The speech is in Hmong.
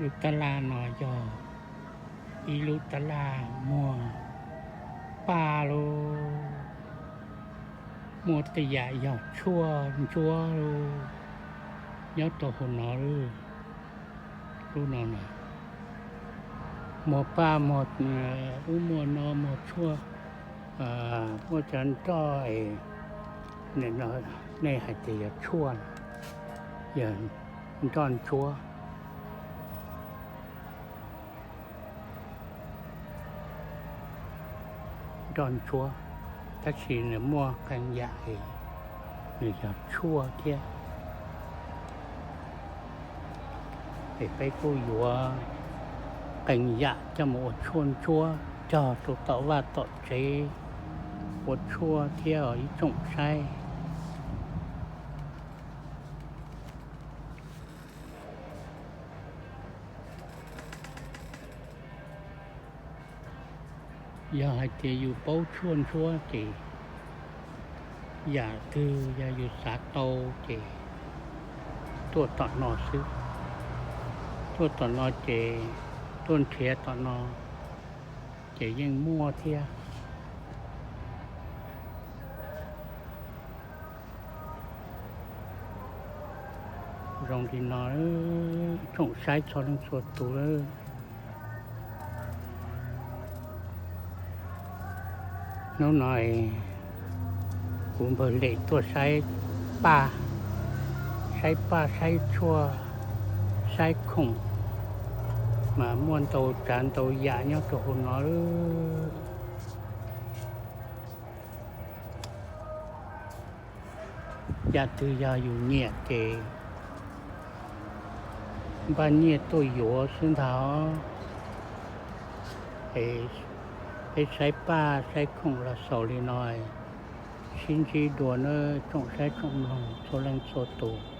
Lub tab laj no yog ib lub tab laj muag paj lauj, muaj tej yam yog tshuaj ntsuab lauj, nyob rau hauv no. Lub no na, muag paj, muag ub, muag no, muag tshuaj, muaj cov nroj es, nej hais tias yog tshuaj, yog nroj ntsuab. Nroj ntsuab, tab sis nws muaj qee yam es nws yog tshuaj thiab. Es peb kuj yuav qee yam coj mus ua tshuaj ntsuab cog rau tom vaj tom tsev ua tshuaj thiab os ib tsoom saib. Yog hais tias yus paub tshuaj ntsuab ces yam twg yog yus xav tau ces tuaj tom no xwb. Tuaj tom no ces tuaj nrhiav tom no ces yeej muaj thiab. Zoo li no, tsoom saib txhua leej txhua tus. Hnub no kuv npawg Lem tuaj saib paj, saib paj saib tshuaj, saib khoom, mas muaj ntau tsav ntau yam nyob rau hauv no. Yam twg yog yus nyiam ces npaj nyiaj tuaj yuav xwb ntag. Peb saib paj saib khoom los xaus li no, sib ntsib dua nawb tsoom saib tsoom mloog txhua leej txhua tus.